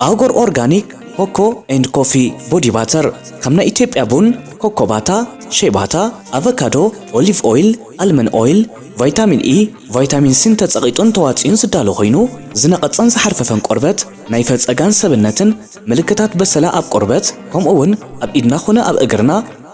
ኣጎር ኦርጋኒክ ኮኮ ኤንድ ኮፊ ቦዲ ባተር፣ ከም ናይ ኢትዮጵያ ቡን፣ ኮኮ ባታ፣ ሼባታ፣ ኣቨካዶ፣ ኦሊቭ ኦይል፣ ኣልመን ኦይል፣ ቫይታሚን ኢ፣ ቫይታሚን ሲን ተጸቒጡን ተዋጺኡን ዝዳሎ ኮይኑ፣ ዝነቐጸን ዝሓርፈፈን ቆርበት፣ ናይ ፈጸጋን ሰብነትን ምልክታት በሰላ ኣብ ቆርበት፣ ከምኡ እውን ኣብ ኢድና ኾነ ኣብ እግርና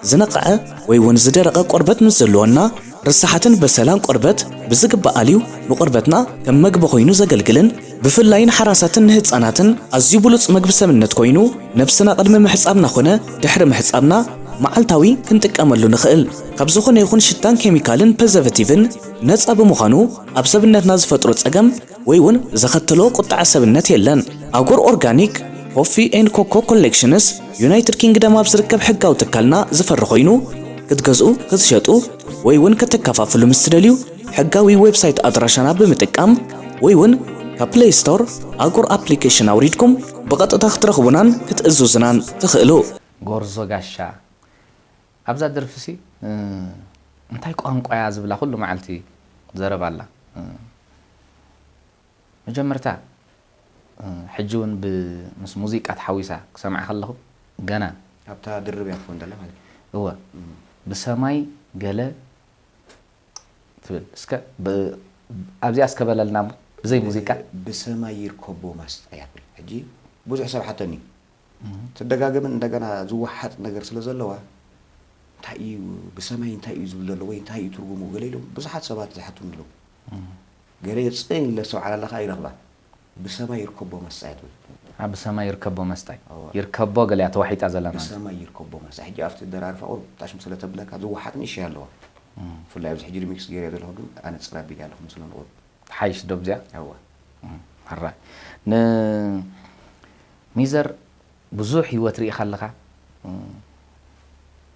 ዝነቐዐ ወይ እውን ዝደረቐ ቆርበት ምስ ዘለወና፣ ርሳሓትን በሰላን ቆርበት ብዝግባእ ኣልዩ ንቆርበትና ከም መግቢ ኮይኑ ዘገልግልን ብፍላይ ንሓራሳትን ንህጻናትን ኣዝዩ ብሉጽ መግቢ ሰብነት ኮይኑ፣ ነብስና ቅድሚ ምሕጻብና ኾነ ድሕሪ ምሕጻብና መዓልታዊ ክንጥቀመሉ ንኽእል። ካብ ዝኾነ ይኹን ሽታን ኬሚካልን ፕሪዘርቨቲቭን ነጻ ብምዃኑ፣ ኣብ ሰብነትና ዝፈጥሮ ጸገም ወይ እውን ዘኸተሎ ቁጠዐ ሰብነት የለን። ኣጎር ኦርጋኒክ ኮፊ ኤንድ ኮኮ ኮሌክሽንስ ዩናይትድ ኪንግደም ኣብ ዝርከብ ሕጋዊ ትካልና ዝፈሪ ኮይኑ፣ ክትገዝኡ፣ ክትሸጡ ወይ እውን ከተከፋፍሉ ምስ ትደልዩ፣ ሕጋዊ ዌብሳይት ኣድራሻና ብምጥቃም ወይ እውን ካብ ፕለይ ስቶር ኣጎር ኣፕሊኬሽን ኣውሪድኩም ብቐጥታ ክትረኽቡናን ክትእዝዙናን ትኽእሉ። ጎርዞ ጋሻ፣ ኣብዛ ደርፊሲ፣ እ፣ እንታይ ቋንቋ እያ ዝብላ ኩሉ መዓልቲ ዘረባ ኣላ። እ፣ መጀመርታ፣ እ፣ ሕጂ እውን ብ-፣ ምስ ሙዚቃ ተሓዊሳ ክሰምዓ ከለኹ፣ ገና ኣብታ ድርብ እያ ትኸውን ዘላ ማለት እዩ። እወ። እም። ብሰማይ ገለ ትብል። እስከ ብ-፣ ኣብዚኣ እስከ በለልና እሞ፣ ብዘይ ሙዚቃ። ብ-፣ ብሰማይ ይርከቦ ማስጣ እያ ትብል። ሕጂ ብዙሕ ሰብ ሓተኒ። እም። ትደጋገምን እንደገና ዝወሓጥ ነገር ስለ ዘለዋ፣ እንታይ እዩ ብሰማይ እንታይ እዩ ዝብል ዘሎ ወይ እንታይ እዩ ትርጉሙ ገለ ኢሎም ብዙሓት ሰባት ዝሓቱኒ ኣለዉ። እም። ገለ ጽን ኢለ ኣስተውዓል ኣለኻ ይረኽባ። ብሰማይ ይርከቦ መስጣ እያ ትብል። ኣብ ብሰማይ ይርከቦ መስጣ እዩ። እዋ። ይርከቦ ገለ እያ ተዋሒጣ ዘላ ማለት። ብሰማይ ይርከቦ መስጣ። ሕጂ ኣብቲ ደራርፋ ቁሩብ ጣሽም ስለ ተብለካ ዝወሓጥ ንእሽተይ ኣለዋ። እም። ብፍላይ ኣብዚ ሕጂ ሪሚክስ ገይረ ዘለኹ ግን ኣነጽር ኣቢለ ኣለኹ ምስለን ቁሩብ። ሓይሽ ዶ ብዚኣ? እዋ። እም፣ ሕራይ። ን-፣ ሚዘር ብዙሕ ህይወት ርኢኻ ኣለኻ። እም፣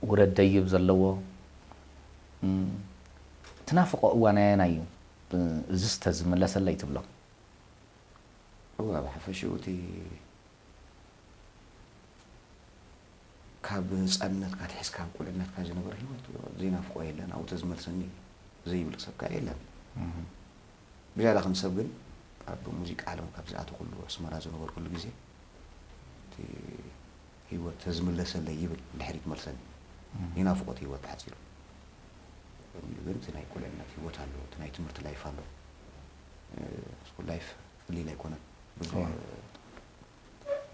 ውረድ ደይብ ዘለዎ፣ እም፣ ትናፍቖ እዋን ኣየናይ እዩ? እ፣ እዝስ ተዝምለሰለይ ትብሎ? እዋ፣ ብሓፈሽኡ እቲ ካብ ህፃንነትካ ኣትሒዝካ ኣብ ቁልዕነትካ ዝነበረ ህይወት ዘይናፍቆ የለን። ኣብኡ ተዝመልሰኒ ዘይብል ሰብ ከኣ የለን። እህ። ብዝያዳ ከም ሰብ ግን ኣብ ሙዚቃ ዓለም ካብ ዝኣተኹሉ ኣስመራ ዝነበርኩሉ ግዜ እቲ ህይወት ተዝምለሰለይ ይብል እንድሕር ይትመልሰኒ። እህ። ይናፍቆ እቲ ህይወት ብሓጺሩ። ግን እቲ ናይ ቁልዕነት ህይወት ኣሎ፣ እቲ ናይ ትምህርቲ ላይፍ ኣሎ። እ፣ ስኩል ላይፍ ቀሊል ኣይኮነን። ብዙሕ፣ እዋ።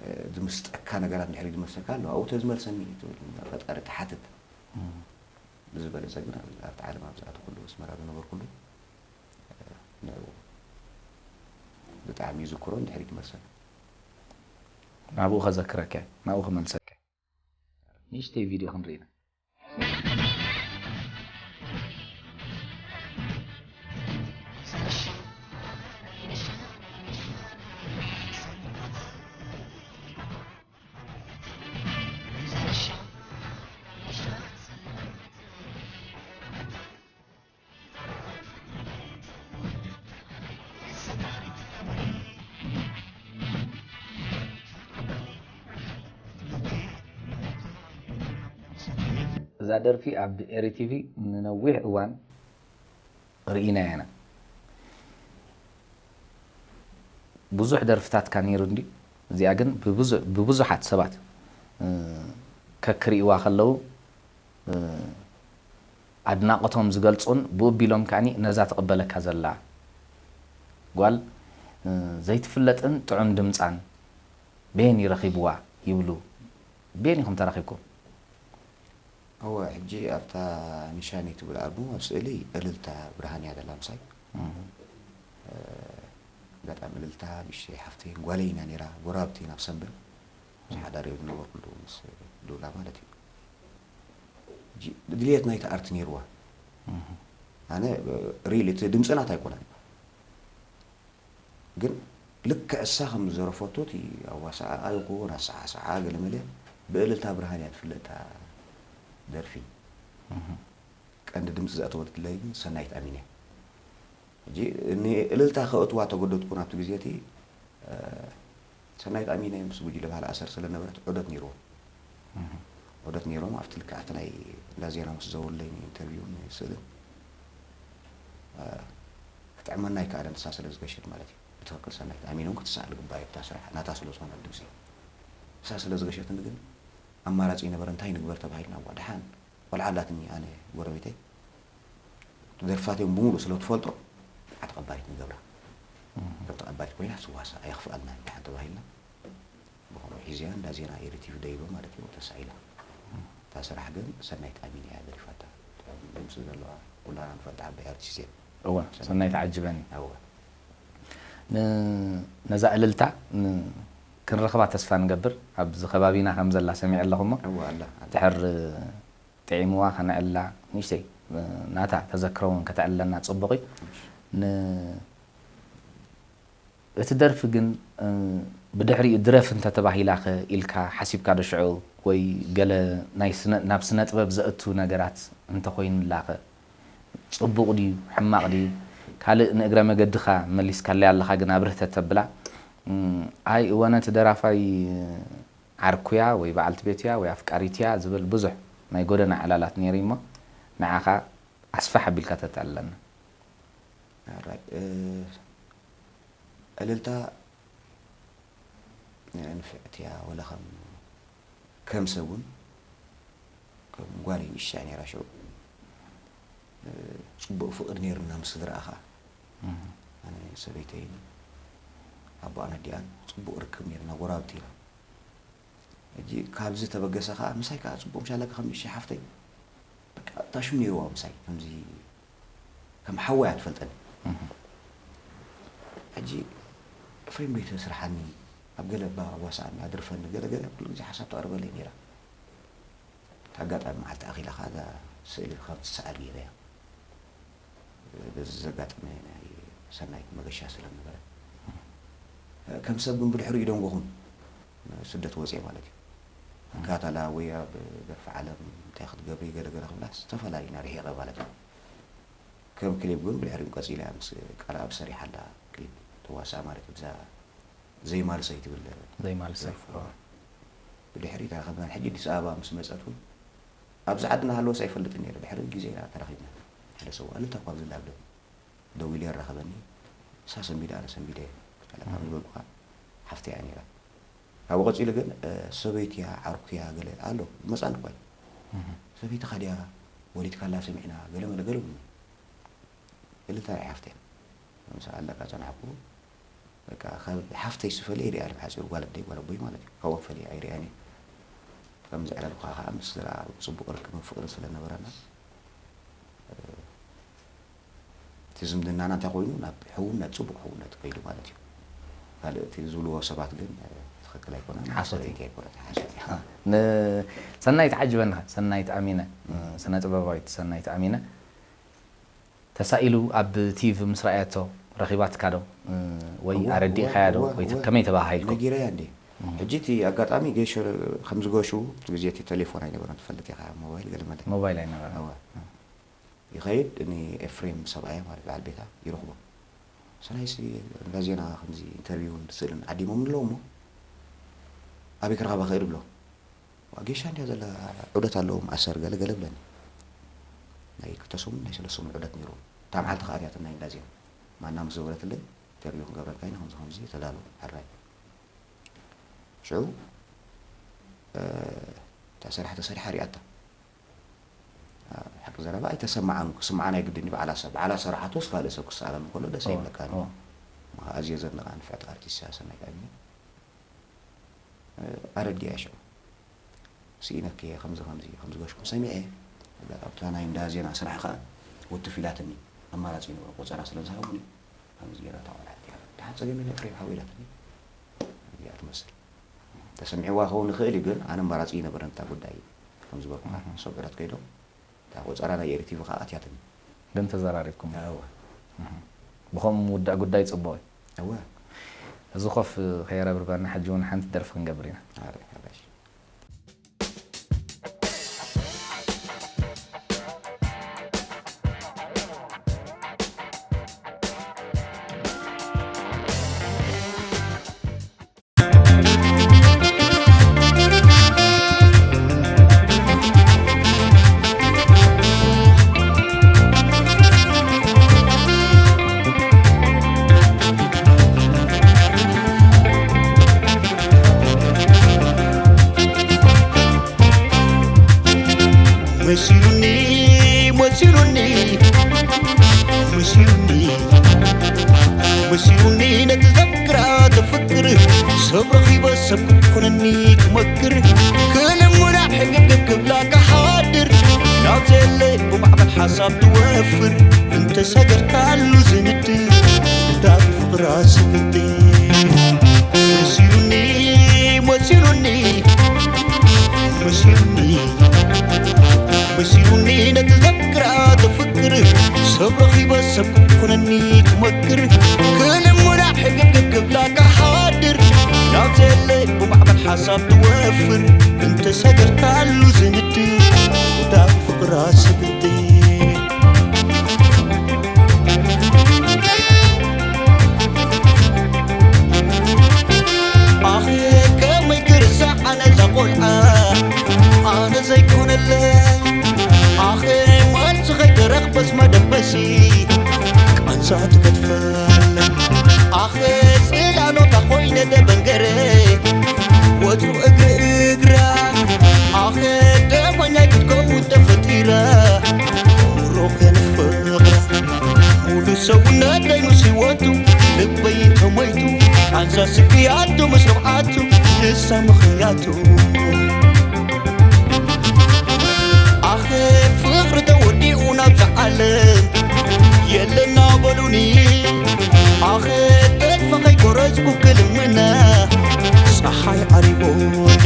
እ፣ ዝምስጠካ ነገራት እንድሕር ዝመሰካ ኣሎ፣ ኣብኡ ተዝመልሰኒ ትብል፣ ንፈጣሪ ትሓትት። እም። ብዝበለጸ ግን ኣብ-፣ ኣብቲ ዓለም ኣብ ዝኣተኹሉ፣ ኣስመራ ዝነበርኩሉ፣ እ፣ ንዕኡ ብጣዕሚ ይዝክሮ፣ እንድሕር ይመልሰኒ። ናብኡ ከዘክረካ፣ ናብኡ ክመልሰካ። ንእሽተይ ቪድዮ ክንርኢ ኢና። እዛ ደርፊ ኣብ ኤሪ ቲቪ ንነዊሕ እዋን ርኢናያ ኢና። ብዙሕ ደርፍታትካ ነይሩ እንድዩ። እዚኣ ግን ብብዙ-፣ ብብዙሓት ሰባት፣ እ፣ ከክርእይዋ ከለዉ፣ እ፣ ኣድናቖቶም ዝገልጹን ብኡ ኣቢሎም ከኣኒ ነዛ ትቕበለካ ዘላ ጓል፣ እ፣ ዘይትፍለጥን ጥዑም ድምጻን በየን ይረኺብዋ ይብሉ። በየን ኢኹም ተራኺብኩም? እወ፣ ሕጂ ኣብታ ኒሻነይ ትብል ኣልቡም ኣብ ስእሊ እልልታ ብርሃን እያ ዘላ ምሳይ። እም። እ፣ ኣጋጣሚ እልልታ ንእሽተይ ሓፍተይን ጓለይን እያ ነይራ፣ ጎረባብቲ ኢና ኣብ ሰንብን። ምስ ሓዳር እየ ዝነበርኩሉ፣ ምስ ሉላ ማለት እዩ። ሕጂ ድልየት ናይቲ ኣርት ነይርዋ። እም። ኣነ፣ እ፣ ሪል እቲ ድምፂ ናታ ኣይኮነን። ግን ልክዕ እሳ ከም ዝዘረፈቶ እቲ ኣዋሳኣኣ ይኹን ኣሰዓስዓ ገለመለ ብእልልታ ብርሃን እያ ትፍለጥ እታ ደርፊ። ቀንዲ ድምፂ ዘእተወትለይ ግን ሰናይት ኣሚን እያ። ሕጂ ንእልልታ ከእትዋ ተገደድኩ ናብቲ ግዜ እቲ ሰናይት ኣሚነ ምስ ጉጅለ ባህሊ ኣሰር ስለነበረት ዑደት ነይርዎም። ዑደት ነይሮም ኣብቲ ልክዕ ኣብቲ ናይ እንዳ ዜና ምስ ዘወለይ ኢንተርቪውን ስእልን ክጥዕመና ኣይከኣለን ንሳ ስለ ዝገሸት ማለት እዩ። ብትኽክል ሰናይት ኣሚነ እውን ክትሰኣል ግባእ እታ ስራሕ ናታ ስለ ዝኾነ ድምፂ ንሳ ስለ ዝገሸትኒ ግን ኣማራፂ ይነበረ እንታይ ንግበር ተባሂልና እዋ ደሓን ቆልዓ ኣላትኒ ኣነ ጎረቤተይ ደርፍታት እዮም ብምሉእ ስለ ትፈልጦ ንዓ ተቐባሊት ንገብራ ከም ተቐባሊት ኮይና ስዋሳ ኣየኽፍኣልና ደሓን ተባሂልና ብኸምኡ ሒዝያ እንዳ ዜና ኤሪ ቲቪ ደይበ ማለት እዩ ተሳኢላ እታ ስራሕ ግን ሰናይት ኣሚን እያ ደሪፋታ ምስ ዘለዋ ኩላና ንፈልጣ ዓባይ ኣርቲስት እያ እወ ሰናይ ተዓጅበኒ እወ ነዛ እልልታ ክንረኽባ ተስፋ ንገብር ኣብዚ ከባቢና ከም ዘላ ሰሚዐ ኣለኹ እሞ እወ ኣላ ኣላ ድሕር ጥዒምዋ ከነዕላ ንእሽተይ ናታ ተዘክሮ እውን ከተዕልለና ፅቡቕ እዩ እቲ ደርፊ ግን ብድሕሪኡ ድረፍ እንተተባሂላ ከ ኢልካ ሓሲብካ ዶ ሽዑ ወይ ገለ ናይ ናብ ስነ ጥበብ ዘእቱ ነገራት እንተኮይኑላ ከ ፅቡቕ ድዩ ሕማቕ ድዩ ካልእ ንእግረ መገድኻ መሊስካለይ ኣለኻ ግን ኣብርህ ተተብላ ኣይ እወ ነቲ ደራፋይ ዓርኩያ ወይ በዓልቲ ቤቱያ ወይ ኣፍቃሪትያ ዝብል ብዙሕ ናይ ጎደና ዕላላት ነይሩ እሞ ንዓኻ ኣስፋሕ ኣቢልካ ተተዕልለና። እልልታ ንፍዕቲ እያ ወላ ከም ከም ሰብ እውን ከም ጓል ንእሽተይ እያ ነይራ ሽዑ ፅቡቕ ፍቕሪ ነይሩና ምስ ስድራኣ ከዓ ኣነ ሰበይተይን ኣቦኣን ኣዲኣን ፅቡቕ ርክብ ነይሩና ጎራብቲ ኢና ሕጂ ካብዚ ተበገሰ ከዓ ምሳይ ከዓ ፅቡቕ ምሻለካ ከም ንእሽተይ ሓፍተይ በቃ እታ ሽም ነይርዋ ምሳይ ከምዚ ከም ሓወይ እያ ትፈልጠኒ ሕጂ ኤፍሬም ዶ ይተስርሓኒ ኣብ ገለ እባ ኣዋስኣኒ ኣድርፈኒ ገለ ገለ ኩሉ ግዜ ሓሳብ ተቕርበለይ ነይራ እታ ኣጋጣሚ መዓልቲ ኣኺላ ከዓ እዛ ስእሊ ከም ትሰኣል ገይረያ በዚ ዘጋጠመ ናይ ሰናይት መገሻ ስለ ነበረ ከም ሰብ ግን ብድሕሪኡ ደንጎኹን ስደት ወፅየ ማለት እዩ። እካታላ ወይ ኣብ ደርፊ ዓለም እንታይ ክትገብሪ ገለ ገለ ክብላ ዝተፈላለዩና ርሒቐ ማለት እዩ። ከም ክሊፕ ግን ብድሕሪኡ ቀፂላ ምስ ቃልኣብ ሰሪሓላ ክሊፕ ተዋስኣ ማለት እዩ። ብዛ ዘይማልሰይ ትብል ዘይማልሰይ ብድሕሪት ኣኸብናን ሕጂ ኣዲስ ኣበባ ምስ መፀት እውን ኣብዚ ዓዲ እናሃለወስ ኣይፈልጥን ነይረ። ድሕሪ ግዜ ኢና ተራኺብና። ሓደ ሰው ኣሉታ እኳ ኣብዚ ላብደብ ደዊሉ የራኸበኒ። ንሳ ሰንቢደ ኣነ ሰንቢደ ኣለካ ዝበልኩኻ ሓፍተይ እያ ነይራ። ካብኡ ቀፂሉ ግን ሰበይትያ ዓርኩያ ገለ ኣሎ መፃን እኳ እዩ። ሰበይትኻ ድያ ወሊድካላ ሰሚዕና ገለ መለ ገለ ብሉኒ። እልልታ ናይ ሓፍተይ ምስ ኣለካ ፀናሕኩ በቃ ካብ ሓፍተይ ስፈለ ይሪኣ ብሓፂሩ ጓል ኣደይ ጓል ኣቦይ ማለት እዩ ካብኦም ፈለ ኣይሪኣን ከም ዘዕለልኩ ከዓ ምስ ስድራ ፅቡቅ ርክብን ፍቅርን ስለነበረና እቲ ዝምድናና እንታይ ኮይኑ ናብ ሕውነት ፅቡቅ ሕውነት ከይዱ ማለት እዩ ካልእ እቲ ዝብልዎ ሰባት ግን ትክክል ኣይኮነን ሓሶት እዩ። ሰበይቲ ኣይኮነት ሓሶት እዩ ሰናይት ዓጅበና ሰናይት ኣሚነ ስነ ጥበባዊት ሰናይት ኣሚነ ተሳኢሉ ኣብ ቲቪ ምስ ረኣየቶ ረኺባትካ ዶ ወይ ኣረዲእካያ ዶ ወይ ከመይ ተባሃሂልኩም? ነጊረያ እንዴ ሕጂ እቲ ኣጋጣሚ ጌሾ ከምዝገሹ እቲ ግዜ እቲ ቴሌፎን ኣይነበረን ትፈልጥ ኢኻ ሞባይል ገለ መለ ሞባይል ኣይነበረ እወ ይኸይድ ን ኤፍሬም ሰብኣያ ማለት በዓል ቤታ ይረኽቦ ሰናይሲ እንዳ ዜና ከምዚ ኢንተርቪውን ስእልን ዓዲሞም ኣለዎ እሞ ኣበይ ክረኸባ ክእል ብሎ ዋጌሻ እንድያ ዘላ ዑደት ኣለዎም ኣሰር ገለ ገለ ብለኒ ናይ ክልተ ሰሙን ናይ ሰለስተ ሰሙን ዑደት ነይሩ እታ መዓልቲ ከኣ እዚኣተን ናይ እንዳ ዜና ማና ምስ ዘወረትለይ ኢንተርቪው ክንገብረልካ ኢና ከምዚ ከምዚ ተዳሉ ሕራይ ሽዑ እታ ሰሪሓ ተሰሪሓ ሪኣታ ሓቂ ዘረባ ኣይተሰማዓን ክስማዓ ናይ ግድን እዩ በዓላ ሰብ በዓላ ሰራሓቶስ ካልእ ሰብ ክሰኣለሉ ከሎ ደስ ኣይብለካን እዩ ኣዝየ ዘድንቓ ንፍዕቲ ኣርቲስት እያ ሰናይት ኣቢነ ኣረዲኣ ሽዑ ስኢነኪ እየ ከምዚ ከምዚ ከምዚ ገሽኩም ሰሚዐ ኣብታ ናይ እንዳ ዜና ስራሕ ከዓ ውትፍ ኢላትኒ ኣማራፂ ይነበሮ ቆፀራ ስለ ዝሃቡኒ ከምዚ ገይራ እታ ቆልዓ እቲኣ ደሓን ፀገም የለ ፍሬም ሓው ኢላትኒ እዚኣ ትመስል ተሰሚዕዋ ክኸውን ይኽእል እዩ ግን ኣነ ኣማራፂ ይነበረን እታ ጉዳይ ከም ዝበልኩ ሰብ ዕረት ከይዶም እታ ቆፀራ ናይ ኤሪ ቲቪ ከዓ ኣትያትኒ ግን ተዘራሪብኩም ብኸምኡ ምውዳእ ጉዳይ ፅቡቕ እዩ እወ እዚ ኮፍ ከየረብርበና፣ ሕጂ እውን ሓንቲ ደርፊ ክንገብር ኢና። ኣረ፣ ሓራሽ። መሲሉኒ፣ መሲሉኒ፣ መሲሉኒ፣ መሲሉኒ ነቲ ዘፍቅራ ዘፍቅር ሰብ ረኺበ ሰብ ክትኮነኒ ክመክር ክልምና ሕግግግ ክብላ ክሓድር ናብ ዘለ ብማዕበል ሓሳብ ትወፍር እንተሰገርካሉ ዝንድር እታ ብፍቕራ ስግልቲ መሲሉኒ፣ መሲሉኒ፣ መሲሉኒ፣ መሲሉኒ ነቲ ዘፍቅራ ዘፍቅር ሰብ ረኺበ ሰብ ክትኮነኒ ክመክር ክልምና ሕግግግ ክብላ ክሓድር ናብ ዘለ ብማዕበል ሓሳብ ትወፍር እንተሰገርካሉ ዝንድር እታ ብፍቕራ ስግልቲ ኣኸ ከመይ ክርሳዕ ኣነ እዛ ቆልዓ ኣነ ዘይኮነለይ ኣኸ መልሲ ከይተረኽበስ መደበሲ ቃንዛ ትገድፈለይ ኣኸ ጽላሎታ ኮይነ ደበንገረ ወትሩ እግሪ እግራ ኣኸ ደመኛይ ክትከውን ተፈጢራ ሮኸ ንፍቕራ ሙሉ ሰውነተይ ምስ ህይወቱ ልበይ ተሞይቱ ቃንዛ ስቅያቱ ምስ ንብዓቱ ንሳ ምኽንያቱ ኣኸ ፍቕሪ ተወዲኡ ናብዛ ዓለም የለና በሉኒ ኣኸ ተስፋ ከይቆረጽኩ ክልምና ጸሓይ ዓሪቦኒ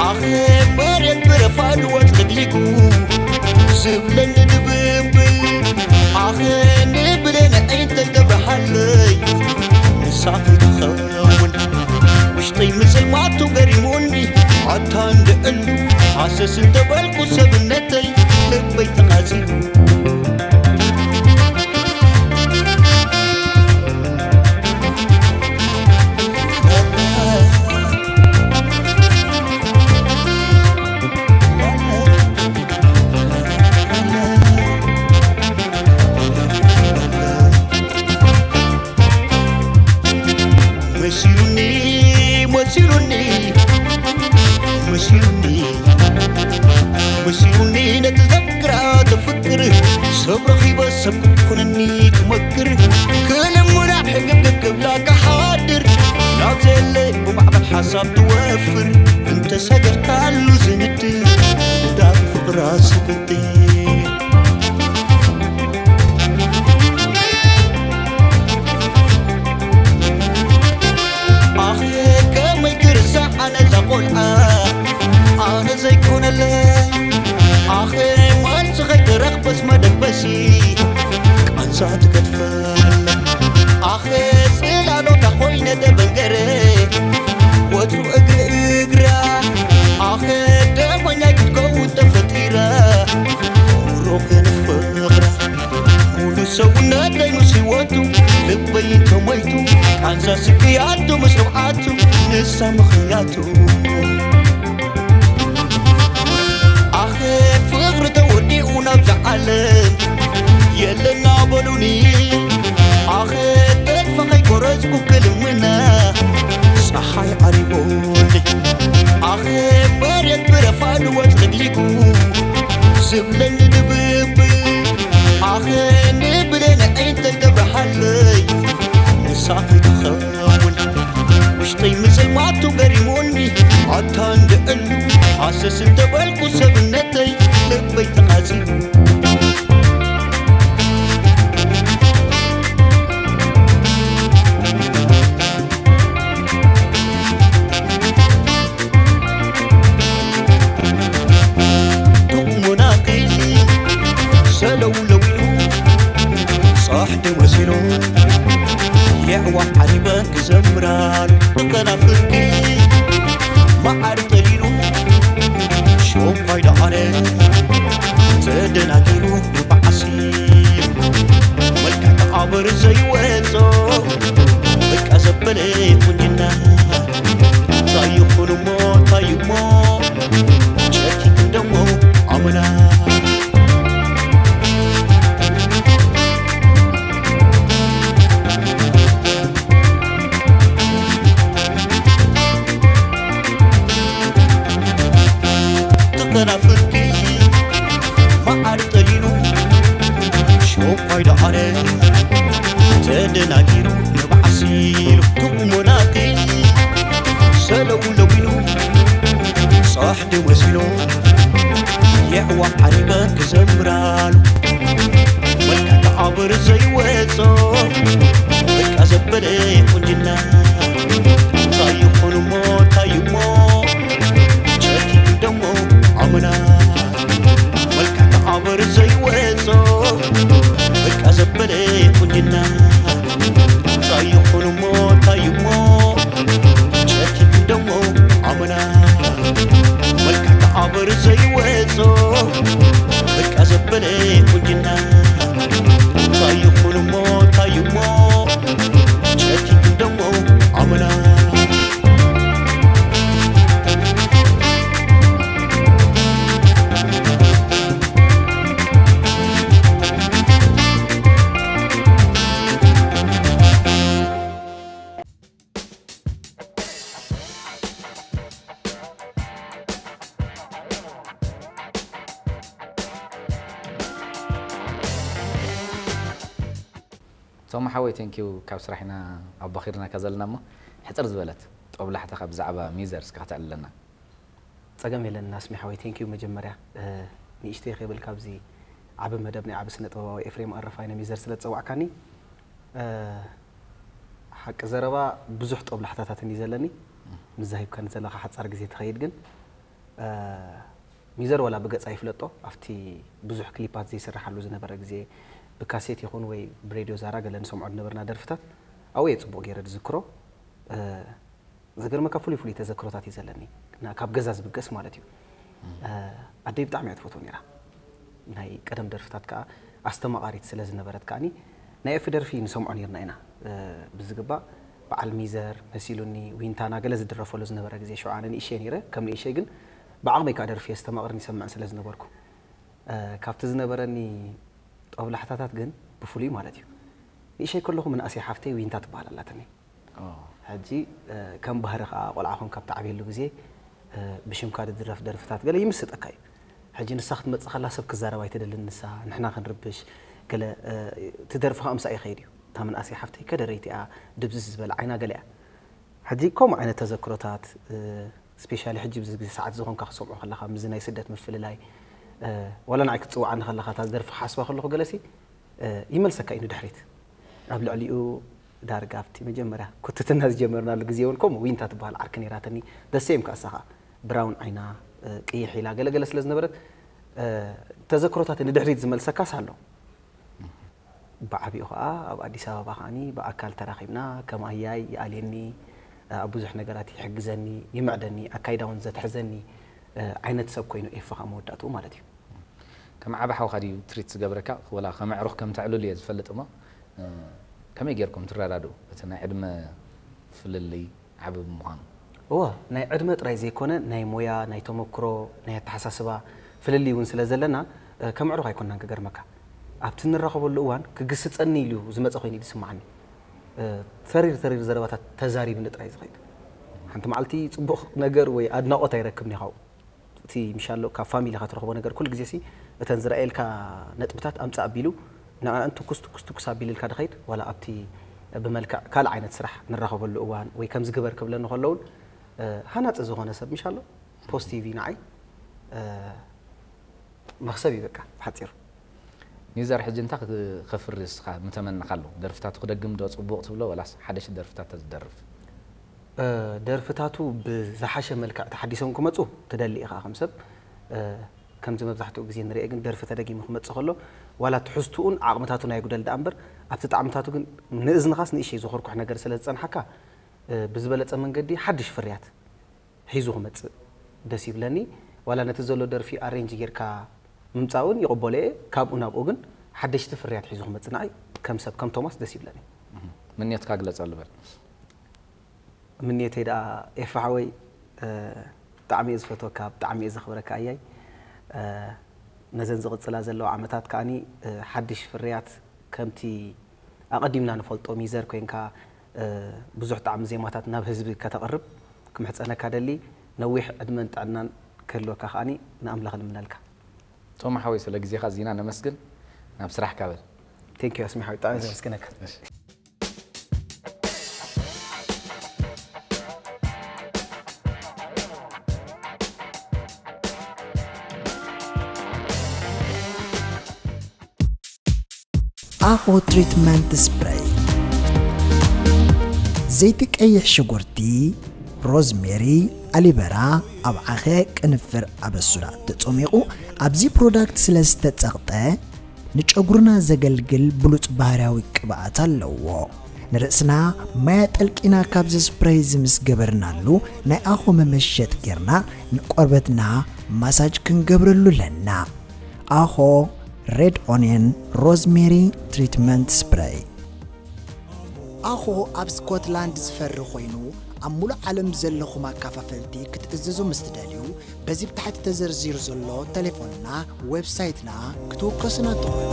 ኣኸ መሬት ብረፋዱ ወጽግሊጉ ዝብለኒ ድብብል ኣኸ ንብለኒ ዒንተይ ገብረሃለይ ንሳ ከይትኸውን ውሽጠይ ምጽልማቱ ገሪሙኒ ኣታ እንድዕሉ ሃሰስ እንተበልኩ ሰብነተይ ልበይ ተቓጺሉ መሲሉኒ መሲሉኒ መሲሉኒ መሲሉኒ ነቲ ዘፍቅራ ዘፍቅር ሰብ ረኺበ ሰብ ክትኮነኒ ክመክር ክልምና ሕግግግ ክብላ ክሓድር ናብ ዘለ ብማዕበል ሓሳብ ትወፍር እንተሰገርካሉ ዝንድር እታ ብፍቕራ ስግር ኣኸ ከመይ ክርሳዕ ኣነ እዛ ቆልዓ ኣነ ዘይኮነለይ ኣኸ መልሲ ከይተረኽበስ መደበሲ ቃንዛ ትገድፈለይ ኣኸ ጽላሎታ ኮይነ ደበንገረ ወትሩ እግሪ እግራ ኣኸ ደመኛይ ክትከውን ተፈጢራ ሮኸ ንፍቕራ ሙሉ ሰውነተይ ምስ ህይወቱ ልበይ ተሞይቱ ቃንዛ ስቅያቱ ምስ ንብዓቱ ንሳ ምኽንያቱ ኣኸ ፍቕሪ ተወዲኡ ናብዛ ዓለም የለና በሉኒ ኣኸ ተስፋ ከይቆረጽኩ ክልምና ጸሓይ ዓሪቦኒ ኣኸ መሬት ብረፋዱ ወጽግሊጉ ዝብለኒ ድብብል ኣኸ ንብለኒ ዒንተይ ገብረሃለይ ንሳ ከይትኸውን ውሽጠይ ምጽልማቱ ገሪሙኒ ኣታ እንድዕሉ ሃሰስ እንተበልኩ ሰብነተይ ልበይ ተቓጺሉ ዱቕ ሞናቂ ሰለውለው ኢሉ ጻሕቲ መሲሉ ያ ኣዕዋፍ ዓሪበን ክዘምራሉ፣ ብከናፍርኪ መዓር ጠሊሉ፣ ሸንኳይ ደኣለ ተደናጊሩ፣ ንበዓሲ መልክዕ ተኣበር ዘይወጾ፣ በቃ ዘበለ ቁንጅና። እንታይ ይኹን እሞ፣ እንታይ እሞ፣ ጨኪ ክንደሞ ኣመና። ተናፍርኪ መዓር ጠሊሉ፣ ሸንኳይ ደኣለ ተደናጊሩ፣ ንበዓሲ ኢሉ፣ ጥቕሙ ናተይ ሰለዉ ለዊኑ፣ ጻሕዲ መሲሉ፣ የዕዋፍ ዓሪበን ክዘምራሉ፣ መልክዕ ተኣበር ዘይወጾ፣ በቃ ዘበለ ቁንጅና። እንታይ ይኹን እሞ፣ እንታይ እሞ፣ ጨኪ ክንደሞ ኣመና። መልክዕ ተኣበር ዘይወጾ፣ በቃ ዘበለ ቁንጅና። እንታይ ይኹን እሞ፣ እንታይ እሞ፣ ጨኪ ክንደሞ ኣመና። መልክዕ ተኣበር ዘይወጾ፣ በቃ ዘበለ ቁንጅና። እንታይ ይኹን እሞ፣ እንታይ እሞ፣ ጨኪ ክንደሞ ኣመና። ቶማ ሓወይ፣ ቴንኪዩ፣ ካብ ስራሕ ኢና ኣባኺርናካ ዘለና እሞ፣ ሕጽር ዝበለት ጦብላሕታኻ ብዛዕባ ሚዘር እስከ ከተዕልለና። ጸገም የለን ኣስሚ ሓወይ፣ ቴንኪዩ። መጀመርያ፣ እ፣ ንእሽተይ ክብል ካብዚ ዓቢ መደብ ናይ ዓቢ ስነ ጥበባዊ ኤፍሬም ኣረፋይነ ሚዘር ስለ ዝጸዋዕካኒ፣ እ፣ ሓቂ ዘረባ ብዙሕ ጦብላሕታታት እዩ ዘለኒ። ምዛ ሂብካኒ ዘለኻ ሓጻር ግዜ ትኸይድ ግን፣ እ፣ ሚዘር ዋላ ብገጻ ይፍለጦ፣ ኣብቲ ብዙሕ ክሊፓት ዘይስርሓሉ ዝነበረ ግዜ፣ ብካሴት ይኹን ወይ ብሬድዮ ዛራ ገለ ንሰምዖ ዝነበርና ደርፍታት፣ ኣብኡ እየ ጽቡቕ ገይረ ዝዝክሮ። እ፣ ዘገርመካ ፍሉይ ፍሉይ ተዘክሮታት እዩ ዘለኒ። ና-፣ ካብ ገዛ ዝብገስ ማለት እዩ። እ፣ ኣደይ ብጣዕሚ እያ ትፈትዎ ነይራ። ናይ ቀደም ደርፍታት ከኣ ኣስተማቓሪት ስለ ዝነበረት ከኣኒ፣ ናይ ኤፊ ደርፊ ንሰምዖ ነይርና ኢና። እ፣ ብዝግባእ በዓል ሚዘር፣ መሲሉኒ፣ ዊንታና ገለ ዝድረፈሉ ዝነበረ ግዜ፣ ሽውዓነ ንእሸ ነይረ። ከም ንእሸ ግን ብዓቕመይ ከኣ ደርፊ የስተማቕርን ይሰምዕን ስለ ዝነበርኩ፣ እ፣ ካብቲ ዝነበረኒ ጦብላሕታታት ግን ብፍሉይ ማለት እዩ፣ ንእሸይ ከለኹ ምንኣሰይ ሓፍተይ ዊንታ ትበሃል ኣላትኒ። ኦ። ሕጂ፣ እ፣ ከም ባህሪ ከኣ ቆልዓ ኮንካ ኣብ ትዓብየሉ ግዜ፣ እ፣ ብሽምካ ዝድረፍ ደርፍታት ገለ ይምስጠካ እዩ። ሕጂ ንሳ ክትመጽእ ከላ ሰብ ክዛረብ ኣይትደልን፣ ንሳ ንሕና ክንርብሽ ገለ፣ እ፣ እቲ ደርፊ ከኣ ምሳኣ ይኸይድ እዩ። እታ ምንኣሰይ ሓፍተይ ከደረይቲ እያ፣ ድብዝዝ ዝበለ ዓይና ገለ እያ። ሕጂ ከምኡ ዓይነት ተዘክሮታት፣ እ፣ ስፔሻሊ ሕጂ ብዚ ግዜ ሰዓት ዝኾንካ ክትሰምዖ ከለኻ፣ ምስዚ ናይ ስደት ምፍልላይ፣ እ፣ ዋላ ንዓይ ክትጽውዓኒ ከለኻ፣ እታ ደርፊ ክሓስባ ከለኹ ገለሲ፣ እ፣ ይመልሰካ እዩ ንድሕሪት። ኣብ ልዕሊኡ ዳርጋ ኣብቲ መጀመርያ ኩትትና ዝጀመርናሉ ግዜ እውን ከምኡ ዊንታ ትበሃል ዓርኪ ነይራትኒ። The same ከኣ እሳ ከኣ ብራውን ዓይና፣ እ፣ ቅይሕ ኢላ ገለገለ ስለ ዝነበረት፣ እ፣ ተዘክሮታት ንድሕሪት ዝመልሰካስ ኣሎ። ብዓቢኡ ኸኣ ኣብ ኣዲስ ኣበባ ኸኣኒ ብኣካል ተራኺብና፣ ከም ኣያይ ይኣልየኒ፣ ኣብ ብዙሕ ነገራት ይሕግዘኒ፣ ይምዕደኒ፣ ኣካይዳ እውን ዘትሕዘኒ ዓይነት ሰብ ኮይኑ ኤፋ ኸኣ መወዳእትኡ ማለት እዩ። ከም ዓቢ ሓውኻ ድዩ ትሪት ዝገብረካ? ወላ ከም ኣዕሩኽ ከም ተዕልሉ እየ ዝፈልጥ እሞ፣ ከመይ ጌርኩም ትረዳድኡ? እቲ ናይ ዕድመ ፍልልይ ዓቢ ብምዃኑ። እወ፣ ናይ ዕድመ ጥራይ ዘይኮነ፣ ናይ ሞያ፣ ናይ ተመክሮ፣ ናይ ኣተሓሳስባ ፍልልይ እውን ስለ ዘለና፣ እ፣ ከም ኣዕሩኽ ኣይኮንናን ክገርመካ። ኣብቲ እንራኸበሉ እዋን ክግስጸኒ ኢሉ ዝመጸ ኮይኑ እዩ ዝስምዓኒ። እ፣ ተሪር ተሪር ዘረባታት ተዛሪብኒ ጥራይ ዝኸይድ። ሓንቲ መዓልቲ ጽቡቕ ነገር ወይ ኣድናቖት ኣይረክብን እየ ካብኡ። እቲ ምሻሎ ካብ ፋሚሊኻ ትረኽቦ ነገር ኩሉ ግዜ ሲ እተን ዝረኣየልካ ነጥብታት ኣምጽእ ኣቢሉ ንዕኣን ትኩስ ትኩስ ትኩስ ኣቢልልካ ድኸይድ ዋላ ኣብቲ ብመልክዕ ካልእ ዓይነት ስራሕ ንራኸበሉ እዋን ወይ ከምዚ ግበር ክብለኒ ከሎ እውን፣ እ፣ ሃናጺ ዝኾነ ሰብ ምሻሎ ፖስቲቭ እዩ ንዓይ፣ እ፣ መኽሰብ እዩ በቃ ብሓጺሩ። ኒዘር ሕጂ እንታይ ክት-፣ ከፍሪ እስኻ ምተመነኻ ኣሎ? ደርፍታቱ ክደግም ዶ ጽቡቕ ትብሎ ወላስ ሓደሽ ደርፍታት ተዝደርፍ? እ፣ ደርፍታቱ ብዝሓሸ መልክዕ ተሓዲሶም ክመጹ ትደሊ ኢኻ ከም ሰብ። እ፣ ከምዚ መብዛሕትኡ ግዜ ንሪኦ ግን ደርፊ ተደጊሙ ክመጽእ ከሎ ዋላ ትሕዝትኡን ዓቕምታቱን ኣይጉደል ደኣ እምበር ኣብቲ ጣዕምታቱ ግን ንእዝንኻስ ንእሽተይ ዝኾርኩሕ ነገር ስለ ዝጸንሓካ ብዝበለጸ መንገዲ ሓድሽ ፍርያት ሒዙ ክመጽእ ደስ ይብለኒ። ዋላ ነቲ ዘሎ ደርፊ ኣሬንጅ ጌርካ ምምጻእ እውን ይቕበሎ እየ። ካብኡ ናብኡ ግን ሓደሽቲ ፍርያት ሒዙ ክመጽእ ንዓይ ከም ሰብ ከም ቶማስ ደስ ይብለኒ። ምንየትካ ግለጸሉ በል። ምንየተይ ደኣ ኤፋ ሓወይ ብጣዕሚ እየ ዝፈትወካ፣ ብጣዕሚ እየ ዘኽብረካ ኣያይ። ነዘን ዝቕጽላ ዘለዋ ዓመታት ከኣኒ ሓድሽ ፍርያት ከምቲ ኣቐዲምና ንፈልጦ ሚዘር ኮይንካ ብዙሕ ጣዕሚ ዜማታት ናብ ህዝቢ ከተቕርብ ክምሕጸነካ ደሊ። ነዊሕ ዕድመን ጥዕናን ክህልወካ ከኣኒ ንኣምላኽ ንምነልካ። ቶም ሓወይ ስለ ግዜኻ ኣዚና ነመስግን። ናብ ስራሕካ በል። Thank you ኣስሚ ሓወይ ብጣዕሚ ዘመስግነካ። ኣሆ ትሪትመንት ስፕረይ፣ ዘይቲ ቀይሕ ሽጉርቲ፣ ሮዝሜሪ፣ ኣሊበራ፣ ኣብዓኸ፣ ቅንፍር፣ ኣበሱዳ ተጸሚቑ ኣብዚ ፕሮዳክት ስለ ዝተጸቕጠ ንጨጉርና ዘገልግል ብሉጽ ባህርያዊ ቅብኣት ኣለዎ። ንርእስና ማይ ኣጠልቂና ካብዚ ስፕረይ እዚ ምስ ገበርናሉ ናይ ኣኾ መመሸጥ ጌርና ንቆርበትና ማሳጅ ክንገብረሉ ኣለና። ኣኾ ሬድ ኦንየን ሮዝሜሪ ትሪትመንት ስፕረይ። ኣኾ ኣብ ስኮትላንድ ዝፈሪ ኮይኑ ኣብ ሙሉእ ዓለም ዘለኹም ኣካፋፈልቲ ክትእዘዙ ምስ ትደልዩ በዚ ብታሕቲ ተዘርዚሩ ዘሎ ተሌፎንና ዌብሳይትና ክትውከሱና ትኽእሉ።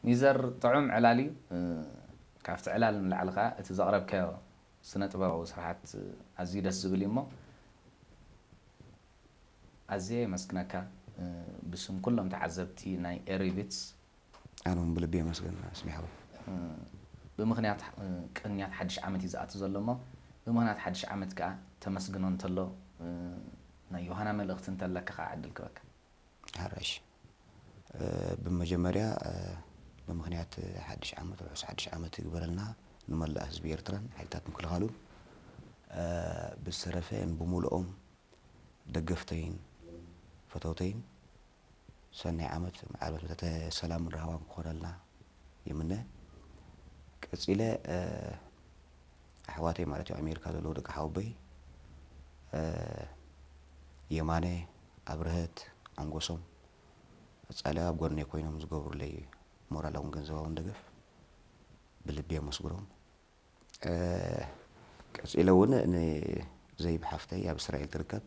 ኒዘር ጥዑም ዕላል እዩ። ካብቲ ዕላል ንላዕሊ ከኣ እቲ ዘቕረብካዮ ስነ ጥበባዊ ስርሓት ኣዝዩ ደስ ዝብል እዩ እሞ ኣዝየ የመስግነካ ብስም ኩሎም ተዓዘብቲ ናይ ኤሪ ቢትስ። ኣነ እውን ብልቢ የመስግን ኣስሚ ሓወይ። ብምኽንያት ቅንያት ሓድሽ ዓመት እዩ ዝኣቱ ዘሎ እሞ ብምኽንያት ሓድሽ ዓመት ከኣ ተመስግኖ እንተሎ ናይ ዮሃና መልእኽቲ እንተለካ ከኣ ዕድል ክበካ። ሓራሽ ብመጀመርያ ብምኽንያት ሓድሽ ዓመት ርሑስ ሓድሽ ዓመት ይግበረልና ንመላእ ህዝቢ ኤርትራን ሓይልታት ምክልኻሉን። ብዝተረፈ ብሙሉኦም ደገፍተይን ፈተውተይን ሰናይ ዓመት ዓመተ ሰላምን ራህዋን ክኾነልና ይምነ። ቀጺለ ኣሕዋተይ ማለት እዩ ኣሜሪካ ዘለዉ ደቂ ሓወቦይ የማነ ኣብርሀት ኣንጎሶም ቀጻሊ ኣብ ጎነይ ኮይኖም ዝገብሩለይ ሞራላውን ገንዘባውን ደገፍ ብልቢ የመስግኖም። ቀጺለ እውን ንዘይብ ሓፍተይ ኣብ እስራኤል ትርከብ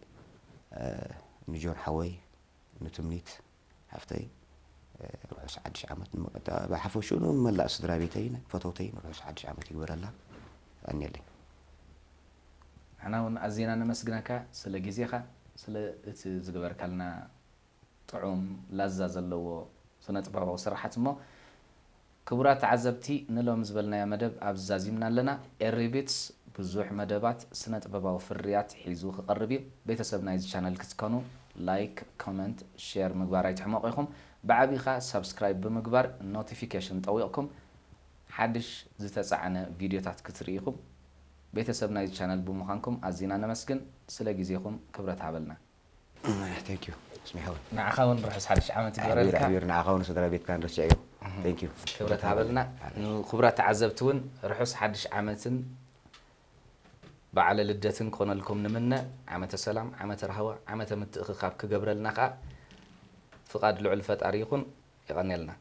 ንጆን ሓወይ ንትምኒት ሓፍተይ ርሑስ ሓድሽ ዓመት ብሓፈሽኡ ንመላእ ስድራ ቤተይን ፈተውተይን ርሑስ ሓድሽ ዓመት ይግበረላ። ኣንየለይ። ንሕና እውን ኣዚና ነመስግነካ ስለ ግዜኻ ስለ እቲ ዝገበርካልና ጥዑም ላዛ ዘለዎ ስነ ጥበባዊ ስርሓት እሞ ክቡራት ተዓዘብቲ ንሎም ዝበልናዮ መደብ ኣብዚ ዛዚምና ኣለና። ኤሪ ቢትስ ብዙሕ መደባት ስነ ጥበባዊ ፍርያት ሒዙ ክቐርብ እዩ። ቤተሰብ ናይዚ ቻነል ክትከኑ ላይክ፣ ኮመንት፣ ሼር ምግባር ኣይትሕመቑ ኢኹም። ብዓቢኻ ሳብስክራይብ ብምግባር ኖቲፊኬሽን ጠዊቕኩም ሓድሽ ዝተጻዕነ ቪድዮታት ክትርኢ ኢኹም። ቤተሰብ ናይዚ ቻነል ብምዃንኩም ኣዚና ነመስግን። ስለ ግዜኹም ክብረት ሃበልና። ንዓኻ እውን ርሑስ ሓድሽ ዓመት ይግበረልካ። ንዓኻ እውን ስድራ ቤትካን ርሲዐዮ። ክብረት ሃበልና። ንክቡራት ተዓዘብቲ እውን ርሑስ ሓድሽ ዓመትን በዓለ ልደትን ክኾነልኩም ንምነ። ዓመተ ሰላም፣ ዓመተ ራህዋ፣ ዓመተ ምትእኽኻብ ክገብረልና ከዓ ፍቓድ ልዑል ፈጣሪ ይኹን። የቐንየልና።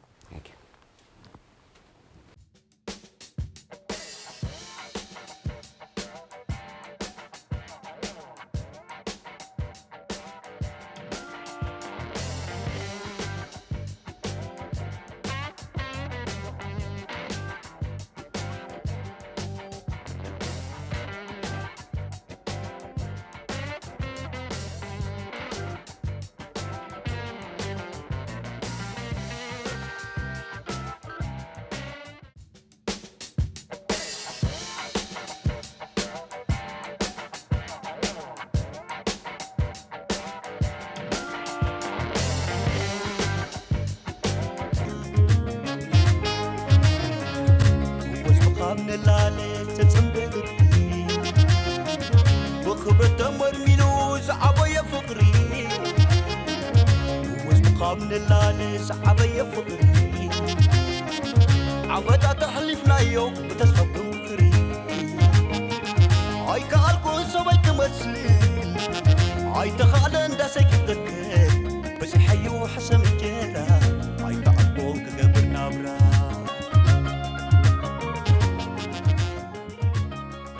ኣብ ንላለ ዝዓበየ ፍቕሪ ዓመታት ኣሕሊፍናዮ ብተስፋ ብምኽሪ ኣይከኣልኩ ሰበይ ክመስል ኣይተኻ